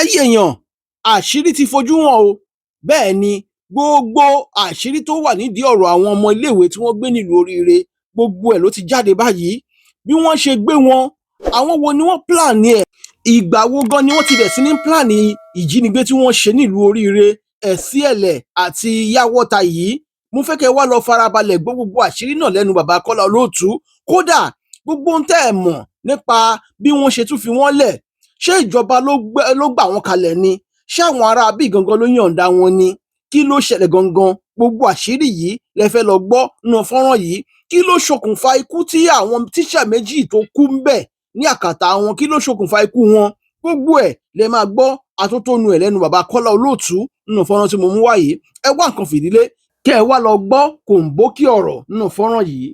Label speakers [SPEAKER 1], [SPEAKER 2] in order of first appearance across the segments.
[SPEAKER 1] Ẹ̀yin èèyàn, àṣírí ti fojú hàn o. Bẹ́ẹ̀ ni, gbogbo àṣírí tó wà nídìí ọ̀rọ̀ àwọn ọmọ iléèwé tí wọ́n gbé nílùú Oríire, gbogbo ẹ̀ ló ti jáde báyìí. Bí wọ́n ṣe gbé wọn, àwọn wo ni wọ́n plan ẹ̀, ìgbà wo gan ni wọ́n ti bẹ̀ sí ní plan ìjínigbé tí wọ́n ṣe nílùú Oríire, Ẹ̀síẹ̀lẹ̀ àti Yàwọ́ta yìí? Mo fẹ́ kẹ́ ẹ wá lọ farabalẹ̀ gbọ́ gbogbo àṣírí náà lẹ́nu bàbá Kọ́lá Olóòtú. Kódà, gbogbo ohun tẹ́ ẹ mọ̀ nípa bí wọ́n ṣe tún fi wọ́n lẹ̀, ṣé ìjọba ló gbà wọ́n kalẹ̀ ni? Ṣé àwọn ará bí gangan ló yọ̀ǹda wọn ni? Kí ló ṣẹlẹ̀ gangan? Gbogbo àṣírí yìí lẹ fẹ́ lọ gbọ́ nínú fọ́nrán yìí. Kí ló ṣokùnfà ikú tí àwọn tíṣà méjì tó kú ń bẹ̀ ní àkàtà wọn? Kí ló ṣokùnfà ikú wọn? Gbogbo ẹ̀ lẹ máa gbọ́ atótónu ẹ̀ lẹ́nu bàbá Kọ́lá Olóòtú nínú fọ́nrán tí mo mú wá yìí. Ẹ wá nǹkan fìdílé kẹ́ ẹ wá lọ gbọ́ kòǹbókì ọ̀rọ̀ nínú fọ́nrán yìí.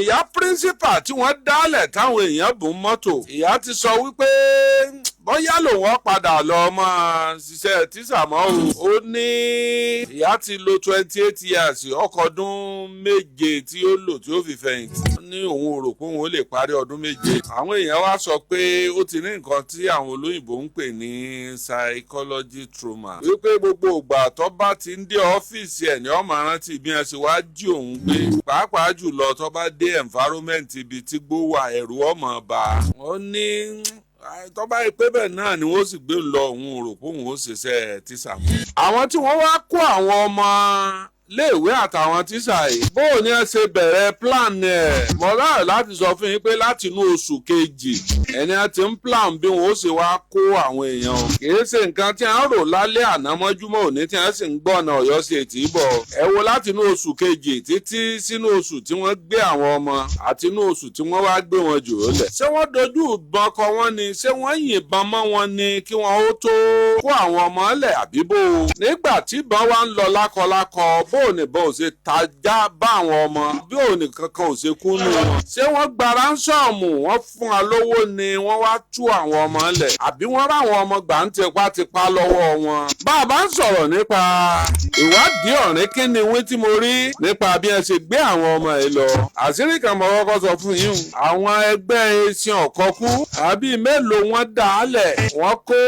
[SPEAKER 2] Ìyá principal tí wọ́n dálẹ̀ táwọn èèyàn bùn mọ́tò, ìyá ti sọ wípé bóyá lòun ó padà lọ máa ṣiṣẹ́ tíṣà mọ́ o. Ó ní ìyá ti lo 28 years, ọkọ̀ ọdún 7 tí ó lò tí ó fi fẹ̀yìntì. Ó ní òun ò rò pé òun ó lè parí ọdún 7. Àwọn èèyàn wá sọ pé ó ti ní nǹkan tí àwọn olóyìnbó ń pè ní psychology trauma, wípé gbogbo ìgbà tó bá ti ń dé ọ́fíìsì ẹ̀ ní ó máa rántí bí wọ́n ṣe wá jí òun gbé, pàápàá jùlọ tó bá dé environment ibi tí gbó wà, ẹ̀rù ó máa bà. Ó ní tó bá yẹ pé bẹ́ẹ̀ náà ni wọ́n sì gbé lọ, òun rò pé òun ó ṣiṣẹ́ tíṣà mọ́. Àwọn tí wọ́n wá kó àwọn ọmọ léèwé àtàwọn tíṣà yìí, bóò ni ẹ ṣe bẹ̀rẹ̀ plan ẹ̀? Mo láyọ̀ láti sọ fún yín pé láti inú oṣù kejì ẹni a ti ń plan bí wọn ó ṣe wá kó àwọn èèyàn o. Kìí ṣe nǹkan tí a ń rò lálẹ́ àná mọ́júmọ́ òní tí a sì ń gbọ́nà Ọ̀yọ́ ṣe tì í bọ̀. Ẹ wo láti inú oṣù kejì títí sínú oṣù tí wọ́n gbé àwọn ọmọ àti inú oṣù tí wọ́n wá gbé wọn jù ó lẹ̀. Ṣé wọ́n dojú ìbọn kọ wọ́n ni? Ṣé wọ́n yìnbọn mọ́ wọn ni kí wọ́n ó tó kó àwọn ọmọ lẹ̀, àbíbò? Nígbà tí ìbọn wa ń lọ lákọlákọ, bó ò ní bó ò ṣe tajá bá àwọn ọmọ, bí ò ní kankan ò ṣe kú nù wọn? Ṣé wọ́n gba ransom, wọ́n fún wa lówó ni wọ́n wá tú àwọn ọmọ lẹ̀, àbí wọ́n ráwọn ọmọ gbà ń tipátipá lọ́wọ́ wọn? Bá a bá ń sọ̀rọ̀ nípa ìwádìí ọ̀rìn kíni wí tí mo rí nípa bí ẹ ṣe gbé àwọn ọmọ yìí lọ, àṣírí kan mo kọ́kọ́ sọ fún yín o. Àwọn ẹgbẹ́ ẹṣin ọ̀kọ́kú àbí mélòó wọn dà á lẹ̀, wọ́n kó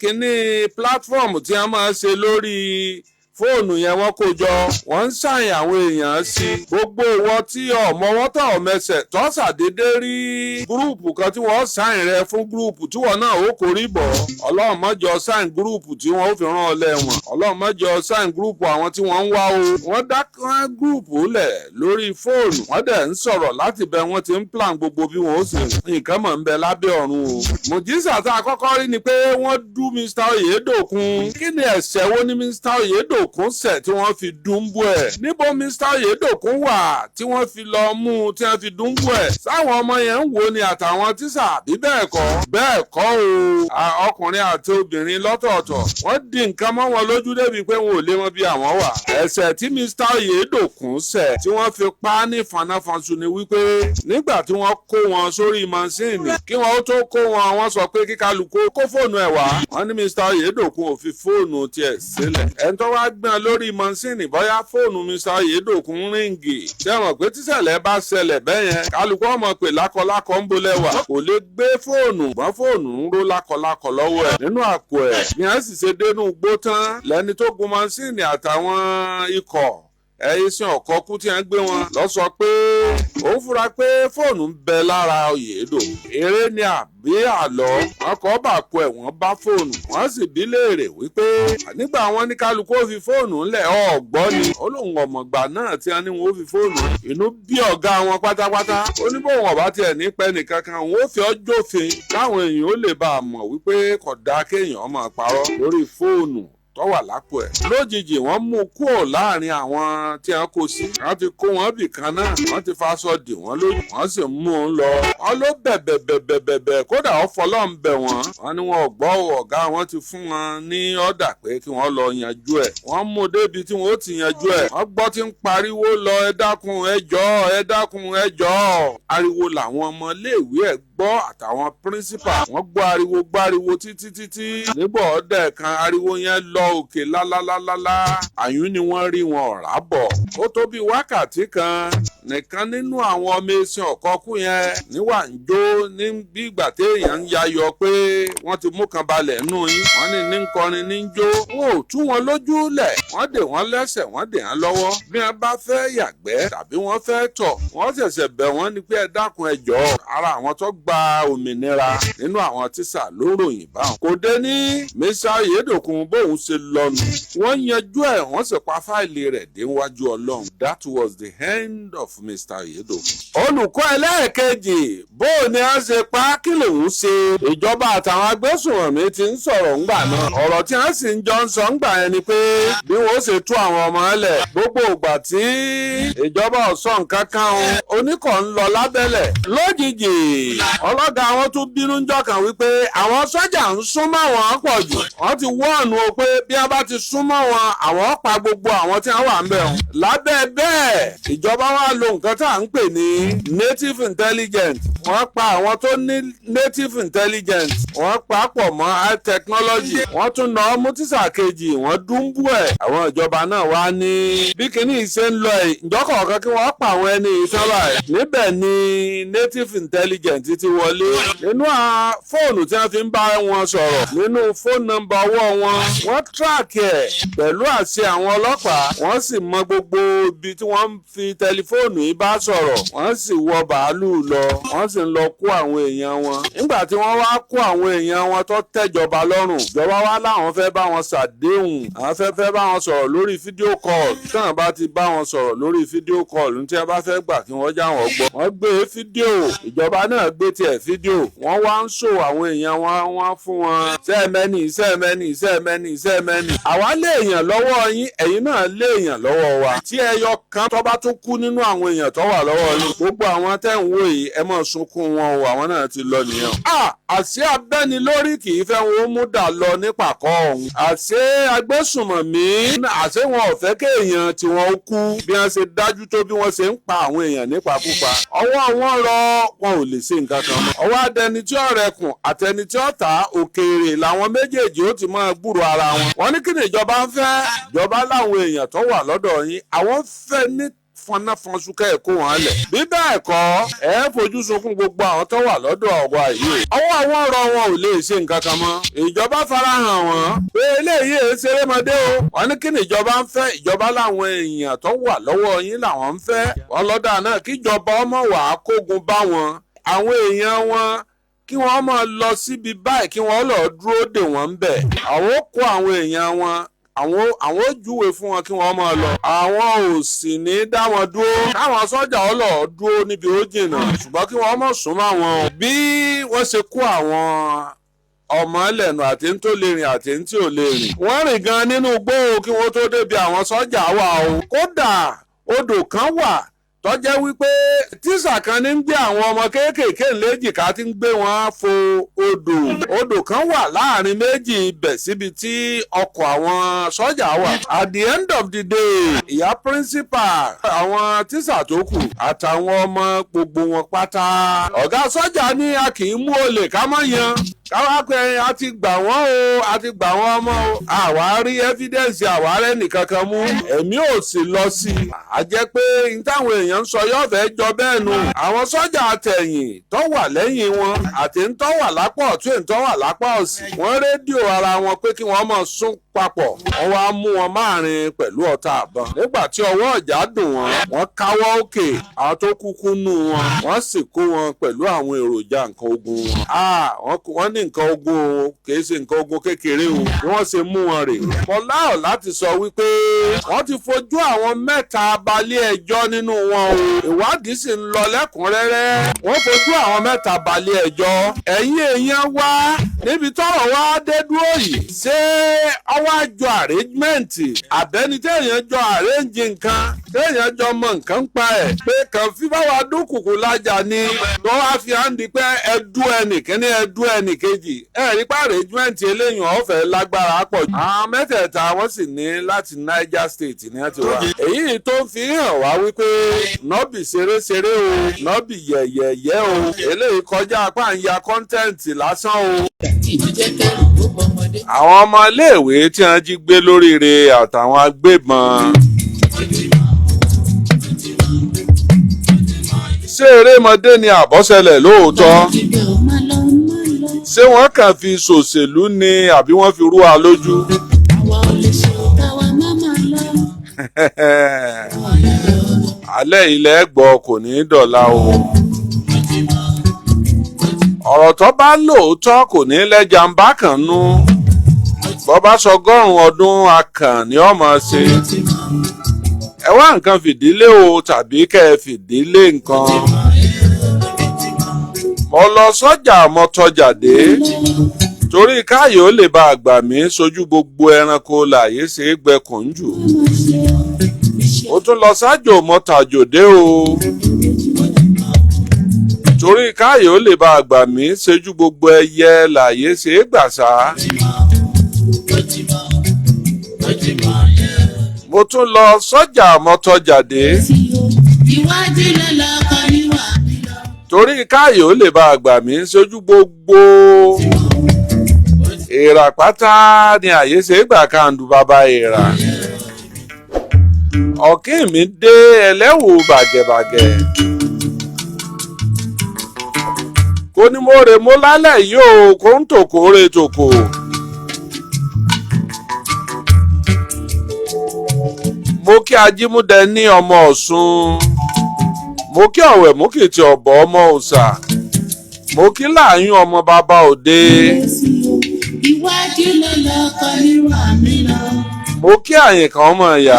[SPEAKER 2] kínní platform tí wọ́n máa ṣe lórí fóònù yẹn, wọ́n kó jọ, wọ́n ń ṣàyàn àwọn èèyàn sí. Gbogbo ìwọ tí ọmọ wọn tọ̀ mẹsẹ̀ tó ṣàdédé rí group kan tí wọ́n sign rẹ fún group tí wọ́n náà ó korí bọ̀, Ọlọ́run má jọ̀ọ́ sign group tí wọ́n ó fi rán ọ lẹ́wọ̀n. Ọlọ́run má jọ̀ọ́ sign group àwọn tí wọ́n ń wá o. Wọ́n dá group lẹ̀ lórí fóònù, wọ́n dẹ̀ ń sọ̀rọ̀ láti bẹ, wọ́n ti ń plan gbogbo bí wọ́n ó sì rìn. Nǹkan mọ̀ ń bẹ lábẹ́ ọ̀run o. Mùjísà tá a kọ́kọ́ rí ni pé wọ́n dú Mr Oyèdòkun. Kí ni ẹ̀ṣẹ̀ wo ni Mr Oyèdòkun ṣẹ̀ tí wọ́n fi dúnbú ẹ̀? Níbo Mr Oyèdòkun wà tí wọ́n fi lọ mú un tí wọ́n fi dúnbú ẹ̀? Sáwọn ọmọ yẹn ń wo ni àtàwọn tíṣà, bí bẹ́ẹ̀ kọ́? Bẹ́ẹ̀ kọ́ o. Ọkùnrin àti obìnrin lọ́tọ̀ọ̀tọ̀, wọ́n di nǹkan mọ́ wọn lójú débi pé wọn ò lé wọn bí àwọn wà. Ẹ̀ṣẹ̀ tí Mr Oyèdòkun ṣẹ̀ tí wọ́n fi pa á ní fanáfanṣu ni wípé nígbà tí wọ́n kó wọn sórí mọ́ṣíìnì, kí wọ́n ó tó kó wọn, wọ́n sọ pé kíkálukú kó fóònù ẹ̀ wá. Wọ́n ní Mr Oyèdòkun ò fi fóònù tiẹ̀ sílẹ̀. Ẹni tó wá gbọ́n lórí mọ́ṣíìnì, bóyá fóònù Mr Oyèdòkun ring. Ṣé mọ̀ pé tíṣẹ̀lẹ̀ bá ṣẹlẹ̀ bẹ́yẹn, kálukú ọmọ pè lákọlákọ ń bolẹ̀ wà, kò lè gbé fóònù gbọ́n, fóònù ń ró lákọlákọ lọ́wọ́ ẹ̀ nínú àpò ẹ̀. Bí wọ́n sì ṣe dénú gbó tán, lẹ́ni tó gun mọ́ṣíìnì àtàwọn ikọ̀ ẹ̀yìn ọ̀kọ́kú tí wọ́n gbé wọn lọ sọ pé òun fura pé fóònù ń bẹ lára Oyèdò. Eré ni àbí àlọ́? Wọn kọ́ bà kó ẹ̀, wọ́n bá fóònù, wọ́n sì bí léèrè wípé nígbà wọn ní kálukú ó fi fóònù ńlẹ̀, ọ̀gbọ́ ni ó lóun ọ̀mọ̀gbà náà tí wọ́n ní wọn ó fi fóònù. Inú bí ọ̀gá wọn pátápátá. Ó ní bóun ọ̀bá tiẹ̀ ní pẹ́ nìkan kan, òun ó fi ọ́ jófin káwọn èèyàn ó lè bá a mọ̀ wípé kò dáa kéèyàn máa parọ́ lórí fóònù tó wà lápò ẹ̀. Lójijì, wọ́n mú un kúrò láàrin àwọn tí wọ́n kó sí. Wọ́n ti kó wọn bì kan náà, wọ́n ti faṣọ dì wọ́n lójú, wọ́n sì mú un lọ. Wọ́n ló bẹ̀bẹ̀ bẹ̀bẹ̀ bẹ̀bẹ̀, kódà ó fọlọ́ ń bẹ̀ wọ́n. Wọ́n ní wọn ò gbọ́. Ọ̀gá wọn ti fún wọn ní ọ̀dà pé kí wọ́n lọ yanjú ẹ̀. Wọ́n mú un débi tí wọ́n ó ti yanjú ẹ̀. Wọ́n gbọ́ tí ń pariwo lọ, "Ẹ dákun, ẹ jọ̀ọ́, ẹ dákun, ẹ jọ̀ọ́." Ariwo làwọn ọmọléèwé ẹ̀. Gbọ́ àtàwọn principal, wọ́n gbọ́ ariwo gbáriwo títí títí. Nígbà ọ̀dẹ̀ kan, ariwo yẹn lọ òkè lálálálálá. Àyún ni wọ́n rí wọn ọ̀rá bọ̀. Ó tó bí wákàtí kan nìkan nínú àwọn ọmọ ẹ̀sìn ọ̀kọ́kú yẹn níwà ń jó ní bí ìgbà téèyàn ń yayọ̀ pé wọ́n ti mú kan balẹ̀ nù yín. Wọ́n ní ní kọrin, ní jó. Wọn ò tú wọn lójú lẹ̀, wọ́n dè wọ́n lẹ́sẹ̀, wọ́n dè wọ́n lọ́wọ́. Bí wọ́n bá fẹ́ yàgbẹ́ tàbí wọ́n fẹ́ tọ̀, wọ́n ṣẹ̀ṣẹ̀ bẹ̀ wọ́n ní pé, "Ẹ dákun, ẹ jọ̀ọ́." Ara àwọn tó gba òmìnira nínú àwọn tíṣà ló ròyìn báwọn. Kò dé ní Mr. Oyedokun bóun ṣe lọ́nu, wọ́n yanjú ẹ̀, wọ́n sì pa fáìlì rẹ̀ déwájú Ọlọ́run. That was the end of Mr. Oyedokun. Olùkọ́ ẹlẹ́ẹ̀kejì, bó ni a ṣe pa, kí lòun ṣe? Ìjọba àtàwọn agbésùnmọ̀mí ti ń sọ̀rọ̀ ńgbà náà. Ọ̀rọ̀ tí wọ́n sì ń jọ ń sọ ńgbà yẹn ni pé bí wọ́n ṣe tú àwọn ọmọ ẹlẹ̀. Gbogbo ìgbà tí ìjọba ò sọ nǹkan kan o, oníkọ̀ ń lọ lábẹ́lẹ̀. Lójijì, ọlọ́gà wọn tún bínú ńjọ́ kan wípé àwọn sọ́jà ń súnmọ́ wọn pọ̀ jù. Wọ́n ti wọ́ọ̀nù o pé bí wọ́n bá ti súnmọ́ wọn, àwọn pa gbogbo àwọn tí wọ́n wà ń bẹ̀ wọn. Lábẹ́ bẹ́ẹ̀, ìjọba wa lo nǹkan tá à ń pè ní native intelligence. Wọ́n pa àwọn tó ní native intelligence, wọ́n pa pọ̀ mọ́ high technology. Wọ́n tún nà ọ́ mú tíṣà kejì, wọ́n dúnbú ẹ̀. Àwọn ìjọba náà wá ní bí kinní ṣe ń lọ ẹ̀ ìjọkọ̀ọ̀kan kí wọ́n pa àwọn ẹni ìtàn báyìí. Níbẹ̀ ni native intelligence ti wọlé. Nínú fóònù tí wọ́n fi ń bá wọn sọ̀rọ̀, nínú fóònù nọ́mbà ọwọ́ wọn, wọ́n track ẹ̀ pẹ̀lú àṣẹ àwọn ọlọ́pàá. Wọ́n sì mọ gbogbo ibi tí wọ́n ń fi tẹlifóònù yìí bá sọ̀rọ̀. Wọ́n sì wọ bàálù lọ, wọ́n sì ń lọ kó àwọn èèyàn wọn. Nígbà tí wọ́n wá kó àwọn èèyàn wọn tó tẹ̀jọba lọ́rùn, ìjọba wá láwọn fẹ́ bá wọn ṣàdéhùn, àwọn fẹ́ bá wọn sọ̀rọ̀ lórí video call. Tí wọ́n bá ti bá wọn sọ̀rọ̀ lórí video call, ní tí wọ́n bá fẹ́ gbà kí wọ́n já wọn gbọ́. Wọ́n gbé fídíò, ìjọba náà gbé tiẹ̀ fídíò. Wọ́n wá ń sọ àwọn èèyàn wọn, wọ́n fún wọn sẹ́ẹ̀mẹ́nì sẹ́ẹ̀mẹ́nì sẹ́ẹ̀mẹ́nì sẹ́ẹ̀mẹ́nì. Àwa lé èèyàn lọ́wọ́ yín, ẹ̀yin náà lé èèyàn lọ́wọ́ wa. Tí ẹyọ kan tó bá tún kú nínú àwọn èèyàn tó wà lọ́wọ́ yín, gbogbo àwọn tẹ́ ń wò yìí, ẹ máa sunkún wọn o, àwọn náà ti lọ nìyẹn. Àṣé abẹ́ni lórí kì í fẹ́ wọn ó mú dà lọ nípàkọ́ ọ̀hún. Àṣé agbésùnmọ̀mí, àṣé wọn ò fẹ́ kéèyàn tí wọ́n kú. Bí wọ́n ṣe dájú tó, bí wọ́n ṣe ń pa àwọn èèyàn nípakúpa, ọwọ́ wọn rọ, wọn ò lè ṣe nǹkan kan mọ́. Ọwọ́ adẹni tí ó rẹkùn àtẹni tí ó ta òkèèrè làwọn méjèèjì ó ti máa gbúrò ara wọn. Wọ́n ní kí ni ìjọba ń fẹ́? Ìjọba láwọn èèyàn tó wà lọ́dọ̀ yín, àwọn fẹ́ ní fọnáfọnṣu kẹ́ ẹ̀ kó wọn lẹ̀. Bí bẹ́ẹ̀ kọ́, ẹ fojú sunkún gbogbo àwọn tó wà lọ́dọ̀ ọ̀wá yìí. Ọwọ́ àwọn ọ̀rọ̀ wọn ò lè ṣe nǹkan kan mọ́. Ìjọba farahàn wọn pé eléyìí èé ṣerémọdé o. Wọ́n ní kí ni ìjọba ń fẹ́? Ìjọba láwọn èèyàn tó wà lọ́wọ́ yín làwọn ń fẹ́. Wọ́n lọ́dà náà, kíjọba ọmọ wàá kógun bá wọn. Àwọn èèyàn wọn, kí wọ́n máa lọ síbi báyìí, kí wọ́n lọ dúró dè wọ́n ń bẹ̀. Àwọn ó kó àwọn èèyàn wọn, àwọn ó júwe fún wọn kí wọ́n máa lọ. Àwọn ò sì ní dá wọn dúró. Káwọn sọ́jà ọlọ́ dúró níbi ó jìnnà, ṣùgbọ́n kí wọ́n má súnmọ́ àwọn. Bí wọ́n ṣe kó àwọn ọmọ ẹlẹ́nu, àti ń tó lè rìn àti ń tí ò lè rìn. Wọ́n rìn gan nínú igbó kí wọ́n tó débi àwọn sọ́jà wà o. Kódà, odò kan wà tó jẹ́ wípé tíṣà kan ní ń gbé àwọn ọmọ kéékèèké léjìká tí ń gbé wọn fo odò. Odò kan wà láàrin méjì ibẹ̀ síbi tí ọkọ̀ àwọn sọ́jà wà. At the end of the day, ìyá principal, àwọn tíṣà tó kù àtàwọn ọmọ, gbogbo wọn pátá. Ọ̀gá sọ́jà ní a kì í mú olè ká mọ́ yan káwá pé a ti gbà wọ́n o, a ti gbà wọ́n ọmọ o. Àwa rí evidence, àwa rẹ́ nìkankan mú, ẹ̀mí ò sì lọ sí i. A jẹ́ pé n táwọn èèyàn ń sọ yóò fẹ́ jọ bẹ́ẹ̀ nù. Àwọn sọ́jà àtẹ̀yìn tó wà lẹ́yìn wọn àti ń tó wà lápá ọ̀tún, ń tó wà lápá òsì, wọ́n rédíò ara wọn pé kí wọ́n máa sún papọ̀. Wọ́n wá mú wọn máàrin pẹ̀lú ọta àbọn. Nígbà tí ọwọ́ ọ̀jà dùn wọ́n, wọ́n káwọ́ òkè. Àwọn tó kúkú nù wọn, wọ́n sì kó wọn pẹ̀lú àwọn èròjà nǹkan ogun wọn. Wọ́n ní nǹkan ogun o, kìí ṣe nǹkan ogun kékeré o. Bí wọ́n ṣe mú wọn rè. Fọláọ̀ láti sọ wípé wọ́n ti fojú àwọn mẹ́ta balẹ̀ ẹjọ́ nínú wọn o. Ìwádìí sì ń lọ lẹ́kùnrẹ́rẹ́. Wọ́n fojú àwọn mẹ́ta balẹ̀ ẹjọ́. Ẹ̀yin èèyàn wá, níbi tọ́rọ̀ wá dé dúró yìí, ṣé ọwọ́ àjọ arrangement àbẹ́ni téèyàn jọ arrange nǹkan? Kéèyàn jọ mọ nǹkan pa ẹ̀ pé kàn fi báwa dúnkùkù lájà ni wọ́n wá fi hàn di pé ẹdú ẹnì kíní, ẹdú ẹnì kejì, ẹ rí pa arrangement eléyìn ọ̀fẹ́ lágbára pọ̀ jù. Àwọn mẹ́tẹ̀ẹ̀ta wọ́n sì ní láti Niger State ní wọ́n ti wá. Èyí tó ń fi hàn wá wípé nọ́bì ṣeré-ṣeré o, nọ́bì yẹ̀yẹ̀yẹ́ o, eléyìí kọjá apá ń ya content lásán o. Àwọn ọmọ iléèwé tí wọ́n jí gbé lóríire àtàwọn agbébọn. Ṣé erémọdé ni àbọ̀ṣẹlẹ̀ lóòótọ́? Ṣé wọ́n kàn fi ṣòṣèlú ni àbí wọ́n fi rú wa lójú? Alẹ́ ilẹ̀ gbọ́ kò ní í dọ̀la o. Ọ̀rọ̀ tó bá lóòótọ́ kò ní lẹ́jà ń bá kàn nú. Bọ́ bá sọgọ́rùn-ún ọdún akàn ni ọmọ ṣe. Ẹ wá nǹkan fìdílé o tàbí kẹ́ ẹ fìdílé nǹkan. Mo lọ sọ́jà, mo tọjà dé torí káyọ̀ ó lè bá àgbà mi sojú gbogbo ẹranko làyè ṣe é gbẹkùn jù. Mo tún lọ sájò, mo tàjò dé o torí káyọ̀ ó lè bá àgbà mi ṣojú gbogbo ẹyẹ làyè ṣe é gbàṣá. Mo tún lọ sọ́jà, mo tọjà dé torí káyọ̀ ó lè bá àgbà mi ṣojú gbogbo èèrà pátá ni àyè ṣe é gbà kàǹdù bàbá èèrà. Ọ̀kín mi dé ẹlẹ́wù bàgẹ̀bàgẹ̀. Kò ní mo rè mo lálẹ́ yìí o, kò ń tòkó re tòkó. Mo kí Ajímúdẹ ní ọmọ Ọ̀ṣun. Mo kí ọ̀wẹ̀ múkìtì ọ̀bọ̀ ọmọ òòṣà. Mo kí láàyún ọmọ bàbá òde. Mo kí àyìnkàn ọmọ ìyá.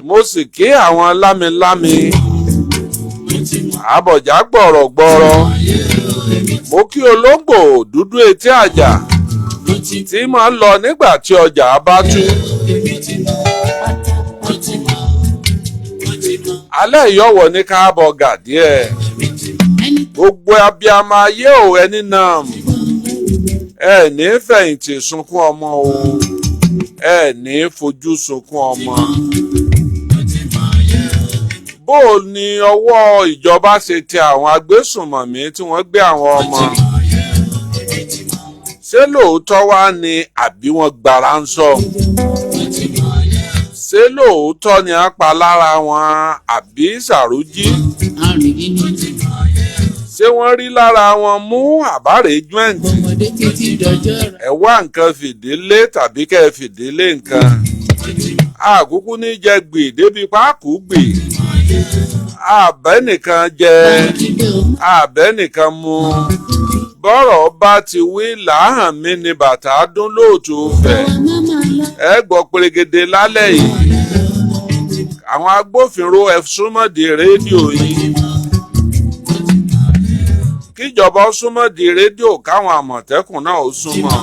[SPEAKER 2] Mo sì kí àwọn lámilámi. Àbọ̀já gbọ̀rọ̀gbọ̀rọ̀. Mo kí olóńgbò dúdú etí àjà tí máa ń lọ nígbà tí ọjà bá tú. Alẹ́ ìyọ̀wọ̀ ní káàbọ̀ gà díẹ̀. Gbogbo abiyamọ ayé ò ẹni náà. Ẹ ní fẹ̀yìntì sunkún ọmọ o. Ẹ ní fojú sunkún ọmọ. Bó o ní ọwọ́ ìjọba ṣe tẹ àwọn agbésùnmọ̀mí tí wọ́n gbé àwọn ọmọ? Ṣé lóòótọ́ wá ni àbí wọ́n gbára ń sọ? Ṣé lóòótọ́ ni a pa lára wọn àbí ṣàrújí? Ṣé wọ́n rí lára wọn mú àbárè joint? Ẹ wá nǹkan fìdílé tàbí kẹ́ ẹ fìdílé nǹkan. Àkúkú ní jẹ gbè débi páàkú gbè. Àbẹ́ nìkan jẹ, àbẹ́ nìkan mu. Bọ́rọ̀ bá ti wí làáhàn mi ni bàtà dún lóòtú fẹ̀. Ẹ gbọ́ pèrègede lálẹ́ yìí. Àwọn agbófinró ẹ súnmọ́ di rédíò yìí. Kíjọba ó súnmọ́ di rédíò, káwọn àmọ̀tẹ́kùn náà ó súnmọ́.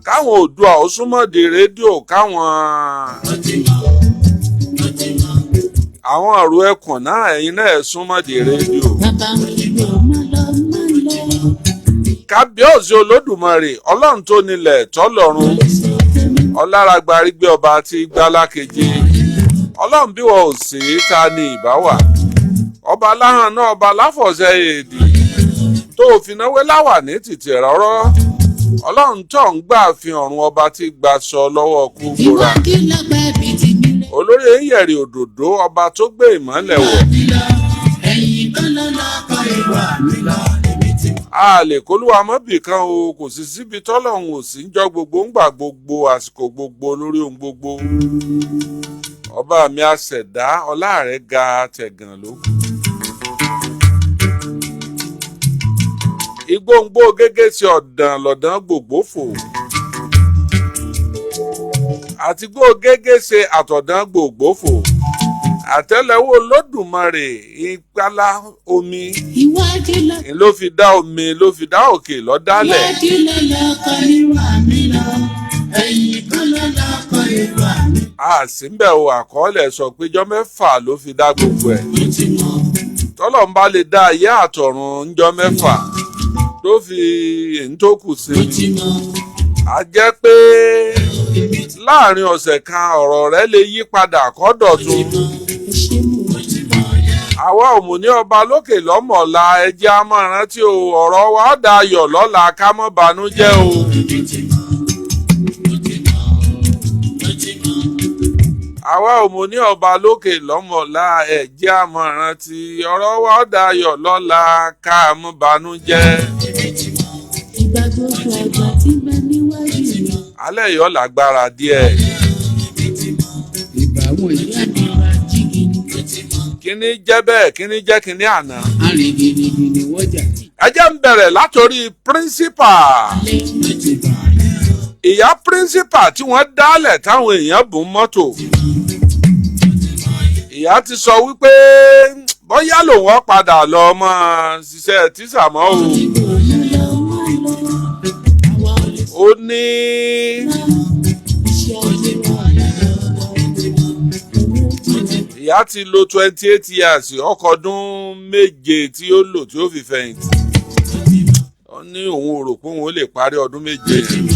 [SPEAKER 2] Káwọn Oòduà ó súnmọ́ di rédíò, káwọn àwọn ọ̀rọ̀ ẹkùn náà ẹ̀yin náà ẹ súnmọ́ di rédíò. Kábíọ́sì Olódùmarè, ọlọ́run tó nílẹ̀ tọ́lọ́run, ọláragbárígbé ọba tí gbálákeje, ọlọ́run bí wọn ò sí ta ni ìbá wà, ọba láhàn náà, ọba láfọ̀ṣẹ èdè tó fi náwó láwà ní tìtì rọ́rọ́, ọlọ́run tó ń gbà fi ọ̀run, ọba tí gbaṣọ lọ́wọ́ kú gbóra, olórí eyẹ̀rì òdòdó, ọba tó gbé ìmọ́lẹ̀ wọ̀. A lè kólúwa mọ́bì kan o, kò sì síbi tọ́lọ́hún ò sí ń jọ gbogbo ń gbà gbogbo àsìkò gbogbo lórí ohun gbogbo. Ọba mi àṣẹ̀dá, ọlá rẹ̀ ga tẹ̀gàn ló kù. Igbóngbó gégé sí ọ̀dàn lọ̀dàn gbogbo fò. Àti gbó gégé ṣe àtọ̀dán gbogbo fò. Àtẹ́lẹwọ́ Olódùmarè ìpalá omi ló fi dá omi, ló fi dá òkè lọ́dálẹ̀. A sì ń bẹ̀ o, àkọọ́lẹ̀ sọ pé ijọ́ 6 ló fi dá gbogbo ẹ̀. Tọ́lọ̀ ń bá lè dá ayé àtọ̀run ńjọ́ 6 tó fi èyí tó kù sí i. A jẹ́ pé láàrin ọ̀sẹ̀ kan ọ̀rọ̀ rẹ̀ lè yí padà kó dọ̀tun. Àwa òmù ní ọba lókè lọ́mọ̀ọ́lá, ẹjẹ́ a máa rántí o, ọ̀rọ̀ wa ó dayọ̀ lọ́la, ká má banújẹ́ o. Àwa òmù ní ọba lókè lọ́mọ̀ọ́lá, ẹjẹ́ a máa rántí ọ̀rọ̀ wa ó dayọ̀ lọ́la, ká má banújẹ́.
[SPEAKER 3] Ìgbà gbogbo àgbà tí ń bẹ níwájú mi.
[SPEAKER 2] Alẹ́ yìí ó lágbára díẹ̀.
[SPEAKER 4] Ìgbà wọ̀nyí
[SPEAKER 3] Àdìrà jígini.
[SPEAKER 2] Kíní jẹ́ bẹ́ẹ̀, kíní jẹ́ kíní àná.
[SPEAKER 4] Arìn gìnìgìnì wọ́jà.
[SPEAKER 2] Ẹ jẹ́ ń bẹ̀rẹ̀ látòrí píríncípà. Ìyá píríncípà tí wọ́n dálẹ̀ táwọn èèyàn bùn mọ́tò. Ìyá ti sọ wípé bóyá lòun ó padà lọ mọ́ ṣiṣẹ́ tíṣà mọ́ o. Ó ní ìyá ti lo 28 years, ọkọ̀ ọdún 7 tí ó lò tí ó fi fẹ̀yìntì. Ó ní òun ò rò pé òun ó lè parí ọdún 7 yẹn.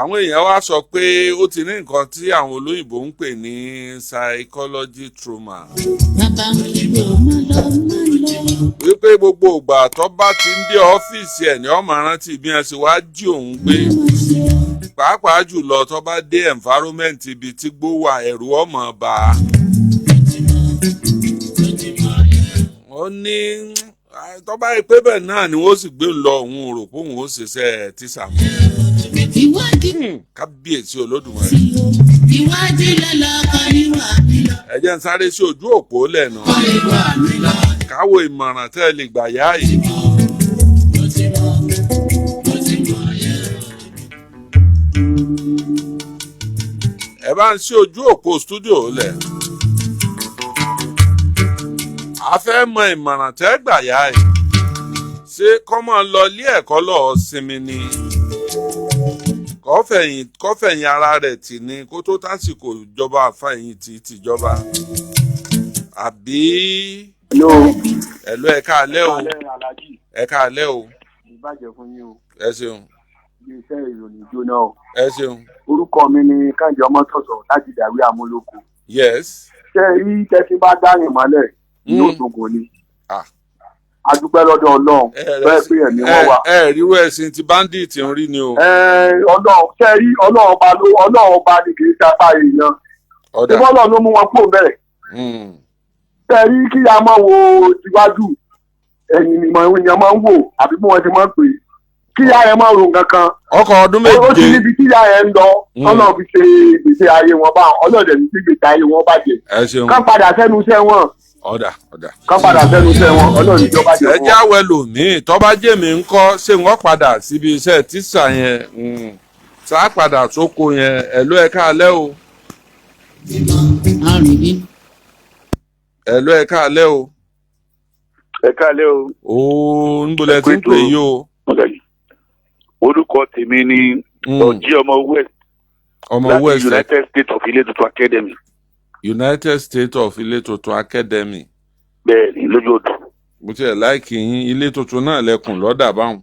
[SPEAKER 2] Àwọn èèyàn wá sọ pé ó ti ní nǹkan tí àwọn olóyìnbó ń pè ní psychology trauma.
[SPEAKER 3] Bàbá mi ló má lọ má lọ.
[SPEAKER 2] Wípé gbogbo ìgbà tó bá ti ń dé ọ́fíìsì ẹ̀ ní ó máa rántí bí wọ́n ṣe wá jí òun gbé. Pàápàá jùlọ tó bá dé environment ibi tí gbó wà, ẹ̀rù ọmọ bá a. Ó ní tó bá yẹ pé bẹ́ẹ̀ náà ni wọ́n sì gbé ń lọ, òun ò rò pé òun ó ṣiṣẹ́ tíṣà mọ́.
[SPEAKER 3] Ìwádìí
[SPEAKER 2] Kábíyèsí Olódùmarè.
[SPEAKER 3] tí o ìwádìí lọ́lọ́kọ níwà mí lọ.
[SPEAKER 2] Ẹ jẹ́ ń sáré sí ojú òpó lẹ́nu.
[SPEAKER 4] Ìwà mi lọ.
[SPEAKER 2] Káwo ìmọ̀ràn tẹ́ ẹ lè gbà yá yìí. Ẹ bá ń sí ojú òpó stúdíò lẹ̀. A fẹ́ mọ ìmọ̀ràn tẹ́ gbà yá yìí. Ṣé kọ́mọ lọ ilé ẹ̀kọ́ lọ́ọ́ sinmi ni? Kọ́fẹ̀yìn ara rẹ̀ tì ní kó tó tásìkò ìjọba àfẹ̀yìntì tìjọba. Àbí
[SPEAKER 5] Hello.
[SPEAKER 2] ẹ̀lú, ẹ káalẹ́ o.
[SPEAKER 5] Alẹ́ Alhaji.
[SPEAKER 2] Ẹ káalẹ́ o.
[SPEAKER 5] Ìbàjẹ́ fún yín o.
[SPEAKER 2] Ẹ ṣeun.
[SPEAKER 5] Iléeṣẹ́ ìròyìn jóná o.
[SPEAKER 2] Ẹ ṣeun.
[SPEAKER 5] Orúkọ mi ni Kẹ́hìndé Ọmọ́tọ̀sọ̀ láti Dàwí Amúlòkó.
[SPEAKER 2] Yes.
[SPEAKER 5] Ṣé rí tẹ́sí bá dáyìn mọ́lẹ̀ ní Òṣogbo ni?
[SPEAKER 2] Ah.
[SPEAKER 5] A dúpẹ́ lọ́dọ̀ Ọlọ́run bẹ́ẹ̀ pé ẹ̀mí wọn wà.
[SPEAKER 2] Ẹ ríwọ́ ẹ̀sìn tí bandit ń rí ni o.
[SPEAKER 5] Ọlọ́run, ṣé rí Ọlọ́run ọba ló Ọlọ́run ọba ni, kì í ṣe apá èèyàn.
[SPEAKER 2] Ọ̀dà.
[SPEAKER 5] Ṣé Ọlọ́run ló mú wọn kúrò bẹ́ẹ̀? Ṣé rí kí a máa wo tiwájú ẹ̀yìn ìmọ̀ èèyàn máa ń wò àbí bí wọ́n ti máa ń pè é. Kí ìyá yẹn máa ro nǹkan kan.
[SPEAKER 2] Ọkọ̀ ọdún
[SPEAKER 5] Ó ti
[SPEAKER 2] 7.
[SPEAKER 5] níbi tí ìyá yẹn ń lọ. Ọlọ́run fi ṣe ìgbésí ayé wọn bá ọlọ́dẹ̀ ní sí ìgbésí ayé wọn bàjẹ́.
[SPEAKER 2] Ẹ ṣeun.
[SPEAKER 5] Kán padà sẹ́nu iṣẹ́ wọn.
[SPEAKER 2] Ọ̀dà ọ̀dà.
[SPEAKER 5] Kán padà sẹ́nu iṣẹ́ wọn, Ọlọ́run ìjọba jẹ́
[SPEAKER 2] Ẹ
[SPEAKER 5] fún wọn.
[SPEAKER 2] jáwé lòmíì tó bá jẹ́ mi ń kọ́, ṣé wọ́n padà síbi iṣẹ́ tíṣà yẹn, sá padà sóko yẹn. Ẹ̀lú, ẹ káalẹ́ o.
[SPEAKER 4] Arìn ní.
[SPEAKER 2] Ẹ̀lú, ẹ káalẹ́ o.
[SPEAKER 6] Ẹ káalẹ́ o.
[SPEAKER 2] Ooo, ń bolẹ̀ tí ń pè yí o.
[SPEAKER 6] Orúkọ tèmi ni Ọjí ọmọ West
[SPEAKER 2] Ọmọ
[SPEAKER 6] láti
[SPEAKER 2] West.
[SPEAKER 6] United States of Ilé Tuntun Academy.
[SPEAKER 2] United States of Ilé Tuntun Academy.
[SPEAKER 6] Bẹ́ẹ̀ ni, lójú odò.
[SPEAKER 2] Mo tiẹ̀ like yín, ilé tuntun náà lẹkùn lọ́dà báwọn.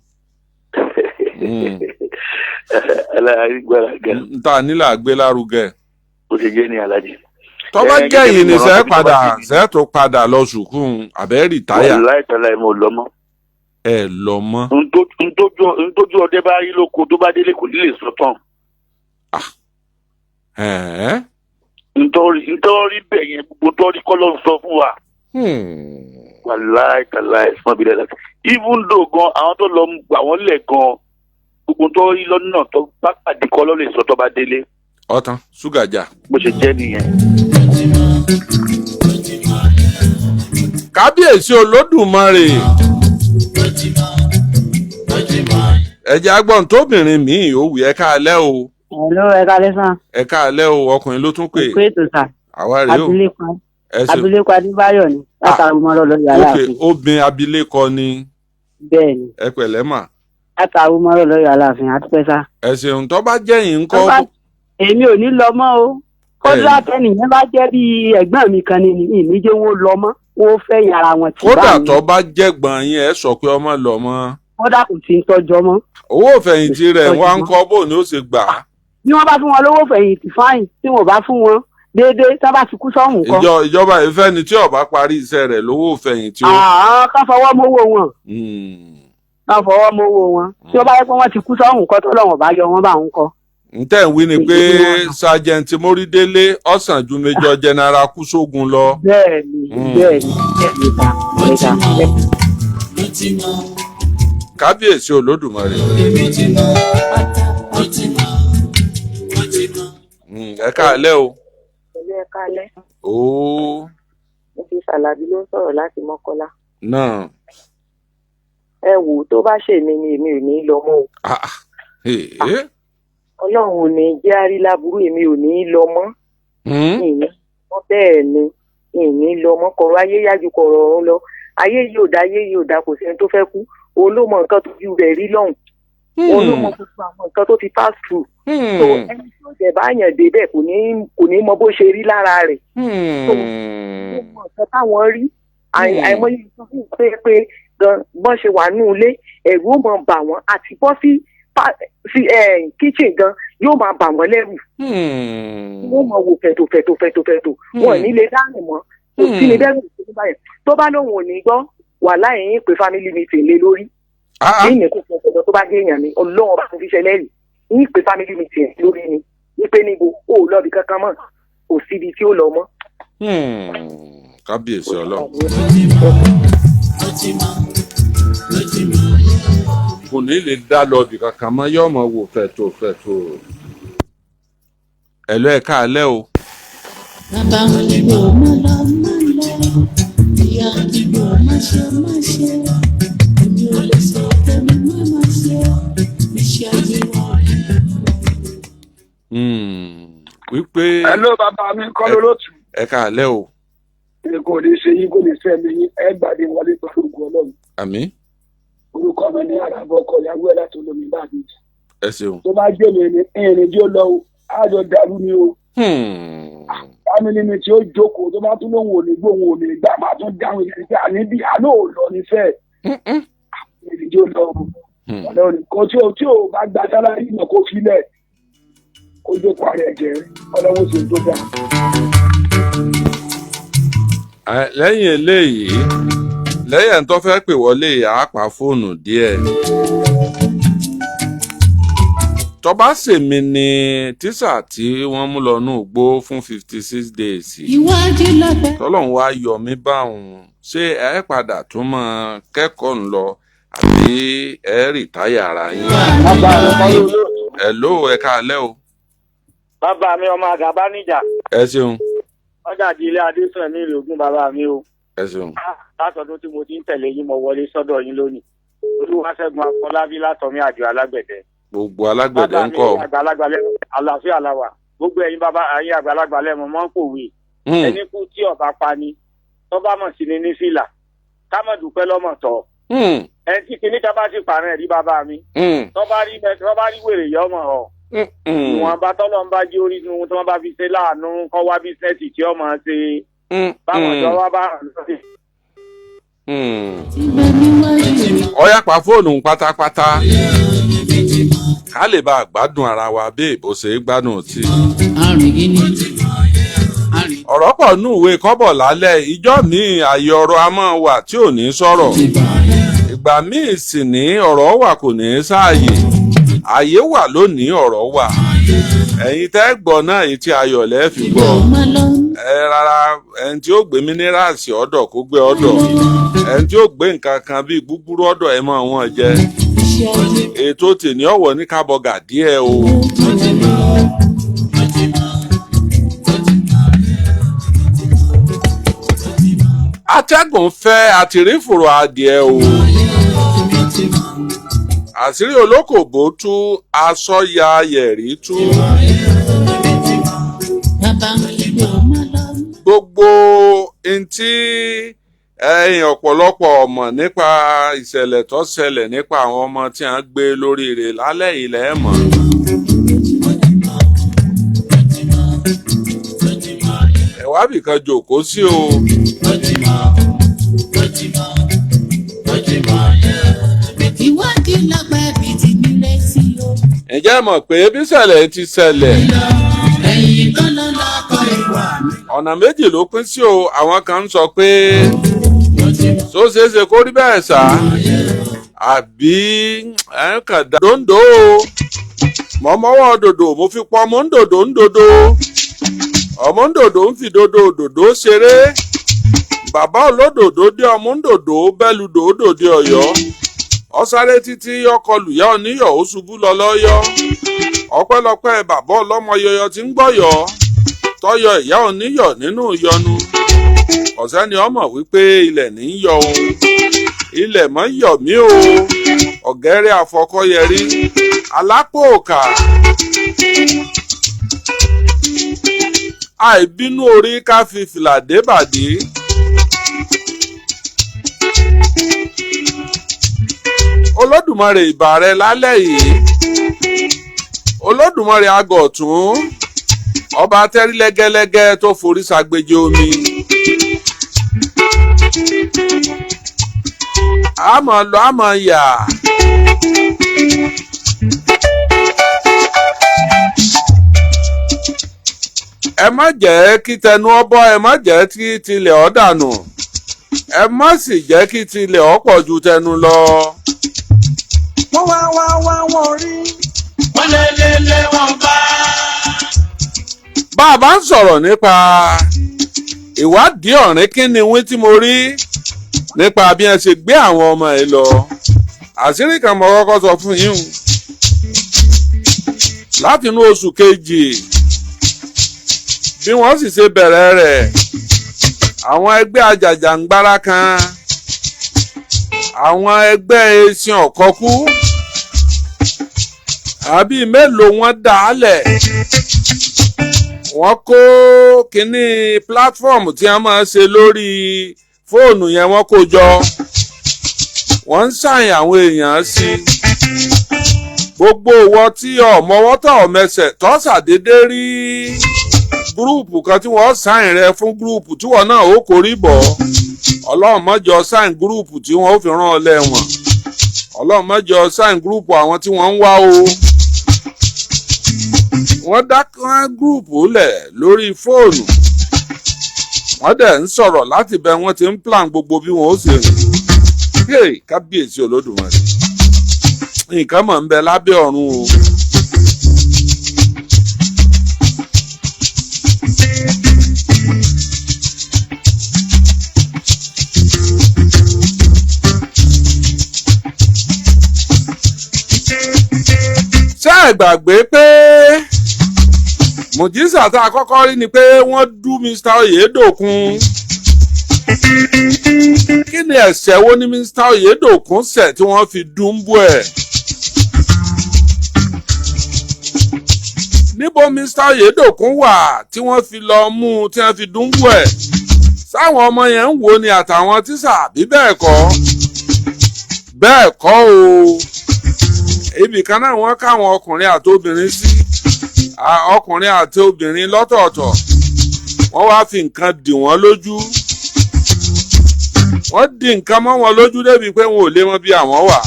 [SPEAKER 6] Alágbára gan.
[SPEAKER 2] N ta nílà gbé lárugẹ.
[SPEAKER 6] Bó ṣe jẹ́ ní alájì.
[SPEAKER 2] Tó bá
[SPEAKER 6] Ẹ,
[SPEAKER 2] jẹ́
[SPEAKER 6] gẹ́gẹ́
[SPEAKER 2] yìí
[SPEAKER 6] bí
[SPEAKER 2] ni
[SPEAKER 6] ìmọ̀ràn
[SPEAKER 2] sẹ́
[SPEAKER 6] tèmi tó bá
[SPEAKER 2] padà
[SPEAKER 6] jẹ́ mi.
[SPEAKER 2] sẹ́ tó padà lọ sùkúrù àbẹ́ retire?
[SPEAKER 6] Wàláì tàláì, mo lọ mọ́.
[SPEAKER 2] Ẹ lọ mọ́.
[SPEAKER 6] Ntójú ọdẹ bá rí lóko, tó bá délé kò ní lè sọ tán.
[SPEAKER 2] Ẹ̀ẹ́.
[SPEAKER 6] Ntọ́rí bẹ̀ yẹn, gbogbo tọ́rí kọ́ ló ń sọ fún wa. Wàláì tàláì, fún abilẹ̀ láti. Even though gan, àwọn tó lọ gbà wọ́n lẹ̀ gan, gbogbo tọ́rí lọ́nà tó bá pàdé kọ́ ló lè sọ tó bá délé.
[SPEAKER 2] Ọ̀tán ṣúgà jà.
[SPEAKER 6] Bó ṣe jẹ́ nìyẹn.
[SPEAKER 2] Kábíyèsí Olódùmarè. Ẹ̀jẹ̀ agbọ̀n tóbìnrin míì ó wù. Ẹ káalẹ́ o.
[SPEAKER 7] Hello, ẹ káalẹ́ sir.
[SPEAKER 2] Ẹ káalẹ́ o, ọkùnrin ló tún pè.
[SPEAKER 7] Ẹ̀kú ètò sir.
[SPEAKER 2] Àwa rèé o.
[SPEAKER 7] Abilékọ
[SPEAKER 2] Ẹ ṣeun.
[SPEAKER 7] Abilékọ Adébáyọ̀ ni látàrí mọ́rọ́ lọ́yọ̀ Aláàfin.
[SPEAKER 2] Obìnrin abilékọ ni.
[SPEAKER 7] Bẹ́ẹ̀ ni.
[SPEAKER 2] Ẹ pẹ̀lẹ́ mà.
[SPEAKER 7] Látàrí mọ́rọ́ lọ́yọ̀ Aláàfin, àdúpẹ́ sir.
[SPEAKER 2] Ẹ ṣeun. Tó bá jẹ́yìn ńkọ́?
[SPEAKER 7] Tó bá- Èmi ò ní lọ mọ́ o. Kódà tẹ́nìyẹn bá jẹ́ bí ẹ̀gbọ́n mi kan ni ìní jẹ́ wọn lọ mọ́, wọn fẹ́ yàrá wọn tì
[SPEAKER 2] Kódà
[SPEAKER 7] bá mi.
[SPEAKER 2] tó bá jẹ̀gbọ́n yín, ẹ sọ pé ọmọ lọ mọ́.
[SPEAKER 7] Kódà kò sí ń tọ́jọ́ mọ́.
[SPEAKER 2] Owó ìfẹ̀yìntì rẹ̀ wá ń kọ́, bò ní ó ṣe gbà á?
[SPEAKER 7] Bí wọ́n bá fún wọn lówó fẹ̀yìntì, fáìn. Tí wọn ò bá fún wọn déédéé, tá bá ti kú sọ́hùn kọ́.
[SPEAKER 2] Ìjọba ìfẹ́ ni tí ó bá parí iṣẹ́ rẹ̀ lówó ìfẹ̀yìntì o.
[SPEAKER 7] Àá, ká fọwọ́ mówó wọn. Ká fọwọ́ mówó wọn. Tí wọ́n bá yẹ pé wọ́n ti kú sọ́hùn kọ́, tó lọ́wọ́n bá yọ wọ́n bá ń kọ́.
[SPEAKER 2] Ntẹ́ ń wí ni pé Sergeant Mórídélé ọ̀sán ju Major General Kúsógun lọ.
[SPEAKER 7] Bẹ́ẹ̀ ni. Bẹ́ẹ̀ ni, bẹ́ẹ̀ ni ta
[SPEAKER 3] Mo ti
[SPEAKER 7] ta.
[SPEAKER 3] mọ̀, mo ti mọ̀,
[SPEAKER 2] Kábíyèsí Olódùmarè.
[SPEAKER 3] èmi ti mọ̀ pátá. Mo ti mọ̀, mo ti mọ̀.
[SPEAKER 2] Ẹ káalẹ́ o.
[SPEAKER 8] Pẹ̀lú, ẹ̀ka alẹ́.
[SPEAKER 2] Ooo.
[SPEAKER 8] Mo fi Ṣàlàbí ló ń sọ̀rọ̀ láti Mọ́kọ́lá.
[SPEAKER 2] Náà.
[SPEAKER 8] Ẹ wò ó, tó bá ṣèmi ni, èmi ò ní í lọ mọ́ o.
[SPEAKER 2] Ah, ah. Eh.
[SPEAKER 8] Ọlọ́run ò ní jẹ́ àrí láburú, èmi ò ní í lọ mọ́. Ìní mọ́, bẹ́ẹ̀ ni, ìní lọ mọ́. Kọ̀rọ̀ ayé yájú kọ̀rọ̀ ọ̀run lọ. Ayé yìí ò dá, ayé yìí ò dá, kò sẹ́ni tó fẹ́ kú. Òun ló mọ nǹkan tójú rẹ̀ rí lọ́hùn. Òun ló mọ gbogbo àwọn nǹkan tó ti pass through. So ẹni tí ó jẹ̀ bá yàn débẹ̀ kò ní mọ bó ṣe rí lára rẹ̀. Ó mọ nǹkan táwọn rí. Àìmọye nǹkan fún pé pé gan bọ́n ṣe wà nínú ilé, ẹ̀rù ó máa bà wọ́n àti bọ́ sí kitchen gan, yóò máa bà wọ́n lẹ́rù. Wọ́n máa wò fẹ̀tò fẹ̀tò fẹ̀tò fẹ̀tò, wọn ò ní lè dáhùn mọ́. Kò sí ní dẹ́rù ìṣòro báyìí. Tó bá lóun ò ní gbọ́, wàhálà yìí pé family meeting lé lórí.
[SPEAKER 2] Ah, ah.
[SPEAKER 8] Ní ìní kò fún ọ̀dọ̀ tó bá dé èèyàn mi, Ọlọ́run ọba tó fi ṣẹlẹ̀ rí ní pé family meeting lórí ni wípé níbo ó lọ́ọ̀bì kankan mọ́, kò síbi tí ó lọ mọ́.
[SPEAKER 2] Kábíyèsí Ọlọ́run.
[SPEAKER 3] Mo ti mọ̀, mo ti mọ̀.
[SPEAKER 2] Kò ní lè dá lọ ibì kankan mọ́, yóò mọ̀ wò fẹ̀tò fẹ̀tò. Ẹ̀lọ́, ẹ káalẹ́ o.
[SPEAKER 3] Bàbá ń gbò má lọ má lọ, ìyá ń gbò má ṣe má ṣe. Èmi ò lè sọ tẹ̀mí má má ṣe. Iṣẹ́ ayé wọn.
[SPEAKER 2] Wípé.
[SPEAKER 5] Hello, bàbá mi kọ́ lólótù.
[SPEAKER 2] Ẹ káalẹ́ o.
[SPEAKER 5] Kò ní ṣe yín, kò ní fẹ́ mi yín, ẹ gbàdé wọlé pẹ̀lú ògùn Ọlọ́run.
[SPEAKER 2] Àmín.
[SPEAKER 5] Orúkọ mi ní Àràbọ̀ ọkọ̀ ìyàwó ẹ̀ láti olómi báàbí.
[SPEAKER 2] Ẹ ṣeun.
[SPEAKER 5] Tó bá jẹ́ mi ní ìrìn tí ó lọ o, á jọ dàrú ni o. Family mi tí ó jókòó, tó bá tún lóun ò ní gbóhùn ò ní gbà, máa tún dáhùn ìyẹn pé àní bí àná ò lọ ní fẹ́. Ìrìn tí ó lọ o. Ọlọ́run kò tí ò bá gba salary náà, kó filẹ̀, kó jókòó ara ẹ̀ jẹ́. Ọlọ́run sì tó dáa.
[SPEAKER 2] Lẹ́yìn eléyìí, lẹ́yìn tó fẹ́ pè wọlé, àápa fóònù díẹ̀. Tó bá ṣèmi ni tíṣà tí wọ́n mú lọ nú igbó fún 56 days,
[SPEAKER 3] Iwájú lọ́pẹ́.
[SPEAKER 2] tọ́lọ́run wá yọ mí báwọn, ṣé ẹ padà tún mọ́ kẹ́kọ̀ọ́ ń lọ àbí ẹ retire ara yín?
[SPEAKER 5] Bàbá mi kọ́ lólótù.
[SPEAKER 2] Hello, ẹ káalẹ́ o.
[SPEAKER 9] Bàbá mi, ọmọ àgàbá níjà.
[SPEAKER 2] Ẹ ṣeun.
[SPEAKER 9] Ọjà di ilé adésàn ní ìlú Ògùn, bàbá mi o.
[SPEAKER 2] Ẹ ṣeun.
[SPEAKER 9] Látọdún tí mo ti ń tẹ̀lé yín, mo wọlé sọ́dọ̀ yín lónìí. Olúwaṣẹ́gun Afọlábí látọ̀mí àjọ alágbẹ̀dẹ.
[SPEAKER 2] Gbogbo alágbẹ̀dẹ
[SPEAKER 9] Bàbá
[SPEAKER 2] ń
[SPEAKER 9] mi
[SPEAKER 2] kọ́.
[SPEAKER 9] àgbàlagbà lẹ́nu, àlàáfíà la wà. Gbogbo ẹ̀yin bàbá, ẹ̀yin àgbàlagbà lẹ́mu mọ́ ń pòwe. Ẹni kú tí ọba pa ni, tọ́ba mọ̀ sí ni ní fìlà, ká mọ̀ dúpẹ́ lọ́mọ̀ tọ̀. Ẹni tí kinní ká bá sì pààrọ̀ ẹ̀rí, bàbá mi, tọ́ba rí wèrè yọ ọmọ ọ̀. Ìwọ̀nba tọ́lọ́ ń bá jí orí inú tí wọ́n bá fi ṣe láàánú, kọ́ wá business tí ọmọ ṣe báwọn ìjọ wa bá ràn lọ́sí.
[SPEAKER 3] Tí bẹ níwájú rẹ̀.
[SPEAKER 2] Ọyá, pa fóònù pátápátá ká lè bá a gbádùn ara wa bí èbó ṣe é gbádùn tí.
[SPEAKER 4] Àrùn yìí ni àrùn.
[SPEAKER 2] Ọ̀rọ̀ pọ̀ nù ìwé kọ́bọ̀ lálẹ́ ìjọ́ míì. Àyè ọ̀rọ̀ a máa wà tí ò ní sọ̀rọ̀, ìgbà míì sì ní ọ̀rọ̀ wà, kò ní sáàyè. Àyè wà lónìí, ọ̀rọ̀ wà. Ẹ̀yin tẹ́ gbọ́ náà, èyí tí ayọ̀ lẹ́ fi gbọ́.
[SPEAKER 3] Má lọ.
[SPEAKER 2] Ẹ rárá, ẹni tí ó gbé minerals ọ̀dọ̀, kó gbé ọ̀dọ̀. Ẹni tí ó gbé nǹkan kan bíi gbúgbúrú ọ̀dọ̀, ẹ máa wọ́n jẹ.
[SPEAKER 3] Iṣẹ́ ayé.
[SPEAKER 2] Ètò tèmi ọ̀wọ̀ ní kábọ̀gà díẹ̀ o.
[SPEAKER 3] Mo ti mọ̀, mo ti mọ̀.
[SPEAKER 2] Atẹ́gùn fẹ́ àtìrífòrò adìẹ o. Àṣírí olókòbó tú, aṣọ ya yẹ̀rí tú.
[SPEAKER 3] Bàbá ń gbò má lọ.
[SPEAKER 2] Gbogbo ntí ẹ̀yin ọ̀pọ̀lọpọ̀ ọmọ nípa ìṣẹ̀lẹ̀ tó ṣẹlẹ̀ nípa àwọn ọmọ tí a ń gbé lórí rẹ̀ lálẹ́ ilẹ̀ mọ̀. Wábì kan jòkó sí o.
[SPEAKER 3] Ìwádìí lágbà bíi ti nílẹ̀ sí o.
[SPEAKER 2] Ǹjẹ́ ẹ mọ̀ pé bí ṣẹlẹ̀ ti ṣẹlẹ̀,
[SPEAKER 3] Ẹ̀yìn kan ló lọ́kọ̀ ìwà mi.
[SPEAKER 2] ọ̀nà méjì ló pín sí o. Àwọn kan ń sọ pé tó ṣeé ṣe kó rí bẹ́ẹ̀ sá, àbí ẹ̀ ń kàn dá dòńdó o. Mọ̀ mọ́wọ́ dòdò, mo fi pọ́ ọmọ ń dòdò ń dòdò, ọmọ ń dòdò ń fi dòdò dòdò ṣeré. Bàbá olódòdó dé, ọmọ ń dòdò bẹ́ẹ̀ lu dòdò dé Ọ̀yọ́. Ó sáré títí, ọkọ lùyà oníyọ̀, ó ṣubú lọ lọ́yọ́. Ọpẹ́lọpẹ́ bàbá ọlọ́mọ yọyọ tí ń gbọ́yọ̀ tọ́yọ ìyá oníyọ̀ nínú ìyọnu. Ọ̀sẹ́ni ọmọ wípé ilẹ̀ ní í yọ o, ilẹ̀ mọ́ yọ̀ mí o. Ọ̀gẹ́rẹ́ àfọkọ́yẹrí alápò òkà, àìbínú orí ká fi fìlà débàdí. Olódùmarè, ìbà rẹ lálẹ́ yìí. Olódùmarè agọ̀tún, ọba tẹ́rí lẹ́gẹ́lẹ́gẹ́ tó forí ṣàgbéjì omi. Àmọ́ lọ, àmọ́ yà. Ẹ má jẹ́ kí tẹnu ọbọ̀, ẹ má jẹ́ kí tilẹ̀ ọ́ dànù, ẹ má sì jẹ́ kí tilẹ̀ ọ́ pọ̀ ju tẹnu lọ.
[SPEAKER 10] Wọ́n wá wá wá, wọ́n rí.
[SPEAKER 3] Wọ́n lé lé lé, wọ́n bá.
[SPEAKER 2] Bá a bá ń sọ̀rọ̀ nípa ìwádìí ọ̀rìn kíni wí tí mo rí nípa bí wọ́n ṣe gbé àwọn ọmọ ẹ lọ, àṣírí kan mo kọ́kọ́ sọ fún yín o. Láti inú oṣù kejì bí wọ́n sì ṣe bẹ̀rẹ̀ rẹ̀, àwọn ẹgbẹ́ ajàjàǹgbara kan, àwọn ẹgbẹ́ eṣin ọ̀kọ́kú àbí mélòó, wọ́n dà á lẹ̀. Wọ́n kó kínní platform tí wọ́n máa ń ṣe lórí fóònù yẹn, wọ́n kó jọ, wọ́n ń ṣàyàn àwọn èèyàn sí gbogbo ìwọ tí ọmọwọ́ tọ̀ ọmẹsẹ̀ tọ́ ṣàdédé rí group kan tí wọ́n sign rẹ fún, group tí wọ́n náà ó korí bọ̀. Ọlọ́run mọ́jọ sign group tí wọ́n ó fi rán ọ lẹ́wọ̀n. Ọlọ́run mọ́jọ sign group àwọn tí wọ́n ń wá o. Wọ́n dá group lẹ̀ lórí fóònù, wọ́n dẹ̀ ń sọ̀rọ̀ láti bẹ̀, wọ́n ti ń plan gbogbo bí wọ́n ó ṣe rìn. Hey, kábíyèsí Olódùmarè, nǹkan mọ̀ ń bẹ lábẹ́ ọ̀run o. Ṣé ẹ gbàgbé pé mùjísà tá a kọ́kọ́ rí ni pé wọ́n dú Mr. Oyèdòkun? Kí ni ẹ̀ṣẹ̀ wo ni Mr. Oyèdòkun ṣẹ̀ tí wọ́n fi dúńbú ẹ̀? Níbo Mr. Oyèdòkun wà tí wọ́n fi lọ mú un tí wọ́n fi dúńbú ẹ̀? Sáwọn ọmọ yẹn ń wo ni àtàwọn tíṣà, bí bẹ́ẹ̀ kọ́? Bẹ́ẹ̀ kọ́ o. Ibì kan náà wọ́n káwọn ọkùnrin àti obìnrin sí, ọkùnrin àti obìnrin lọ́tọ̀ọ̀tọ̀. Wọ́n wá fi nǹkan dì wọ́n lójú, wọ́n dì nǹkan mọ́ wọn lójú débi pé wọn ò lè mọ bí àwọn wà.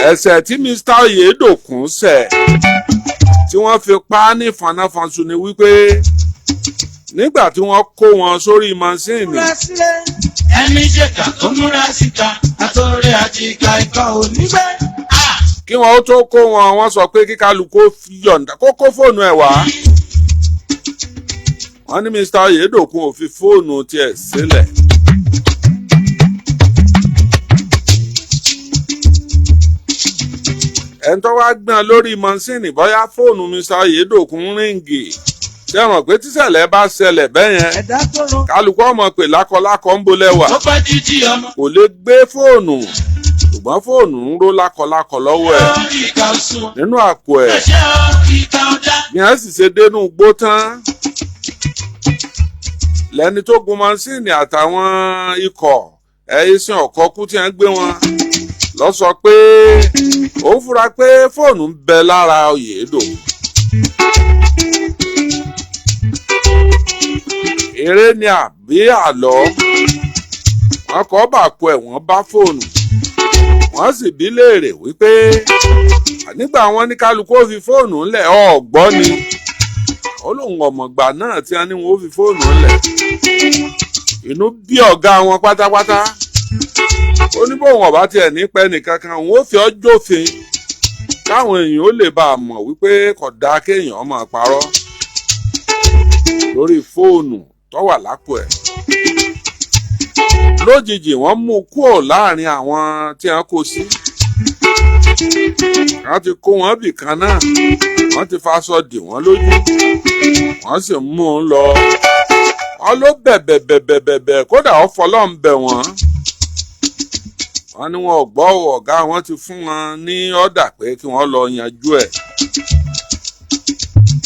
[SPEAKER 2] Ẹ̀ṣẹ̀ tí Mr. Oyèdòkun ṣẹ̀ tí wọ́n fi pa á ní fanáfanṣu ni wípé nígbà tí wọ́n kó wọn sórí mọ́ṣíìnì,
[SPEAKER 10] Ẹni jẹ̀ka tó múra síta, àtọ̀rẹ́ àti ìka ikọ̀ ò ní bẹ́ẹ̀.
[SPEAKER 2] Kí wọn ó tó kó wọn, wọ́n sọ pé kí kálukú yọ̀ǹda kó kó fóònù ẹ̀ wá. Wọ́n ní Mr. Oyèdòkun ò fi fóònù tiẹ̀ sílẹ̀. Ẹni tó wá gbọ́n lórí mọ́ṣíìnì, bóyá fóònù Mr. Oyèdòkun ring. Ṣé ẹ mọ̀ pé tíṣẹ̀lẹ̀ bá ṣẹlẹ̀ bẹ́ẹ̀ yẹn,
[SPEAKER 10] Ẹ̀dá tó ro
[SPEAKER 2] kálukú ọmọ pè lákọlákọ ń bolẹ̀ wà.
[SPEAKER 10] Tó bá jíjí ọmọ.
[SPEAKER 2] Kò lè gbé fóònù, ṣùgbọ́n fóònù ń ró lákọlákọ lọ́wọ́ ẹ̀
[SPEAKER 10] Lórí ìka oṣù.
[SPEAKER 2] nínú àpò ẹ̀.
[SPEAKER 10] Ẹ̀ṣẹ̀ o, ìka ọ̀dá.
[SPEAKER 2] Bí wọ́n sì ṣe dénú igbó tán, lẹ́ni tó gun mọ́ṣíìnì àtàwọn ikọ̀ ẹ̀ẹ́sìn ọ̀kọ́kú tí wọ́n gbé wọn lọ sọ pé òun fura pé fóònù ń bẹ lára Oyèdò. Eré ni àbí àlọ́? Wọ́n kọ́ bàpò ẹ̀, wọ́n bá fóònù, wọ́n sì bí léèrè wípé nígbà wọn ní kálukú ó fi fóònù ńlẹ̀, ọ̀gbọ́n ni ó lóun ọ̀mọ̀gbà náà tí wọ́n ní wọn ó fi fóònù ńlẹ̀. Inú bí ọ̀gá wọn pátápátá. Ó ní bóun ọ̀bá tiẹ̀ ní pẹ́ nìkankan, òun ó fi ọ́ jófin káwọn èèyàn ó lè bá a mọ̀ wípé kò dáa kéèyàn máa parọ́ lórí fóònù tó wà lápò ẹ̀. Lójijì, wọ́n mú un kúrò láàrin àwọn tí wọ́n kó sí. Wọ́n ti kó wọn bì kan náà, wọ́n ti faṣọ dì wọ́n lójú, wọ́n sì mú un lọ. Wọ́n ló bẹ̀bẹ̀ bẹ̀bẹ̀ bẹ̀bẹ̀, kódà ó fọlọ́n bẹ̀ wọ́n. Wọ́n ní wọn ò gbọ́. Ọ̀gá wọn ti fún wọn ní ọ̀dà pé kí wọ́n lọ yanjú ẹ̀.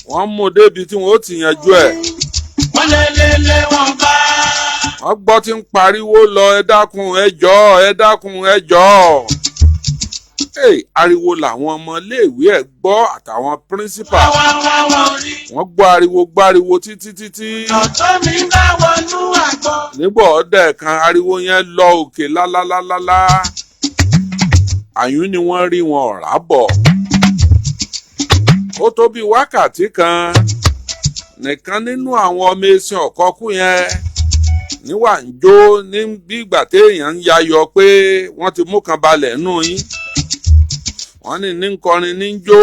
[SPEAKER 2] Wọ́n mú un débi tí wọ́n ó ti yanjú ẹ̀.
[SPEAKER 10] Wọ́n lé lé lé wọn bá.
[SPEAKER 2] Wọ́n gbọ́ tí ń pariwo lọ, "Ẹ dákun, ẹ jọ̀ọ́, ẹ dákun, ẹ jọ̀ọ́." Hey, ariwo làwọn ọmọléèwé ẹ̀ gbọ́ àtàwọn principal.
[SPEAKER 10] Wá wá wọn rí.
[SPEAKER 2] Wọ́n gbọ́ ariwo, gbọ́ ariwo títí títí.
[SPEAKER 10] Ọ̀tọ́ mi bá wọnú àgbọ̀.
[SPEAKER 2] Nígbà ọ̀dẹ̀ kan, ariwo yẹn lọ òkè lálálálálá. Àyún ni wọ́n rí wọn ọ̀rá bọ̀. Ó tó bí wákàtí kan nìkan nínú àwọn ọmọ ẹ̀sìn ọ̀kọ́kú yẹn níwà ń jó ní bí ìgbà téèyàn ń yayọ̀ pé wọ́n ti mú kan balẹ̀ nù yín. Wọ́n ní ń kọrin, ní ń jó.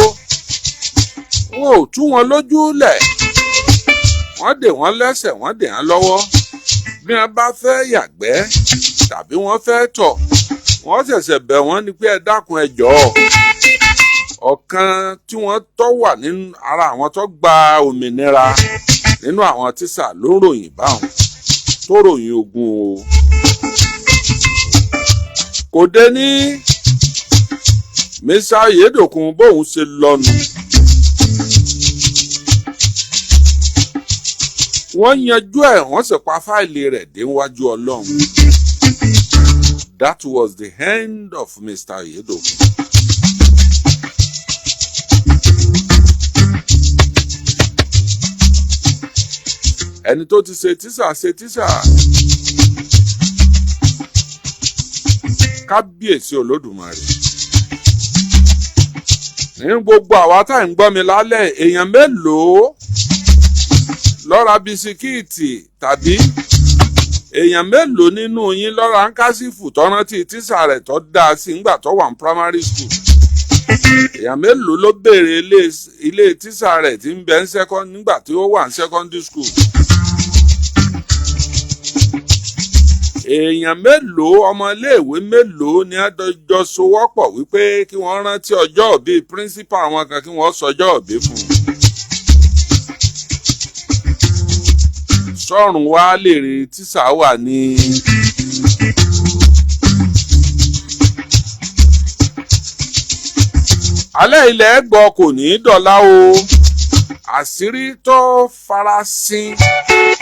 [SPEAKER 2] Wọn ò tú wọn lójú lẹ̀, wọ́n dè wọ́n lẹ́sẹ̀, wọ́n dè wọ́n lọ́wọ́. Bí wọ́n bá fẹ́ yàgbẹ́ tàbí wọ́n fẹ́ tọ̀, wọ́n ṣẹ̀ṣẹ̀ bẹ̀ wọ́n ní pé, "Ẹ dákun, ẹ jọ̀ọ́." Ọ̀kan tí wọ́n tọ́ wà nínú ara àwọn tó gba òmìnira nínú àwọn tíṣà ló ń ròyìn báwọn tó ròyìn ogun o. Kò dé ní Mr. Oyedokun bóun ṣe lọ́nu. Wọ́n yanjú ẹ̀, wọ́n sì pa fáìlì rẹ̀ déwájú Ọlọ́run. That was the end of Mr. Oyedokun. Ẹni tó ti ṣe tíṣà, ṣe tíṣà. Kábíyèsí Olódùmarè. Ní gbogbo àwa tá à ń gbọ́ mi lálẹ́, èèyàn mélòó ló ra bisikíìtì tàbí èèyàn mélòó nínú yín ló ra handkerchief tó rántí tíṣà rẹ̀ tó dáa sí ńgbà tó wà ní primary school? Èèyàn mélòó ló béèrè ilé tíṣà rẹ̀ tí ń bẹ ń second nígbà tí ó wà ní secondary school? Èèyàn mélòó, ọmọléèwé mélòó ni a jọ sowọ́pọ̀ wípé kí wọ́n rántí ọjọ́ ìbí principal wọn kan, kí wọ́n sọjọ́ ìbí fún un? Sọ́run wá lè rí tíṣà wà ní. Alẹ́ ilẹ̀ gbọ́ kò ní í dọ̀la o. Àṣírí tó farasin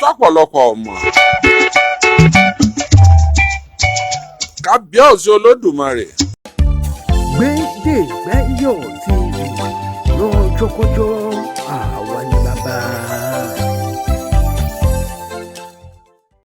[SPEAKER 2] tọ́pọ̀lọpọ̀ mọ̀. Kábíyèsí Olódùmarè.
[SPEAKER 11] Gbédègbẹ́yọ̀ TV, lọ́jọ́kọ́jọ́, àwa ni bàbá.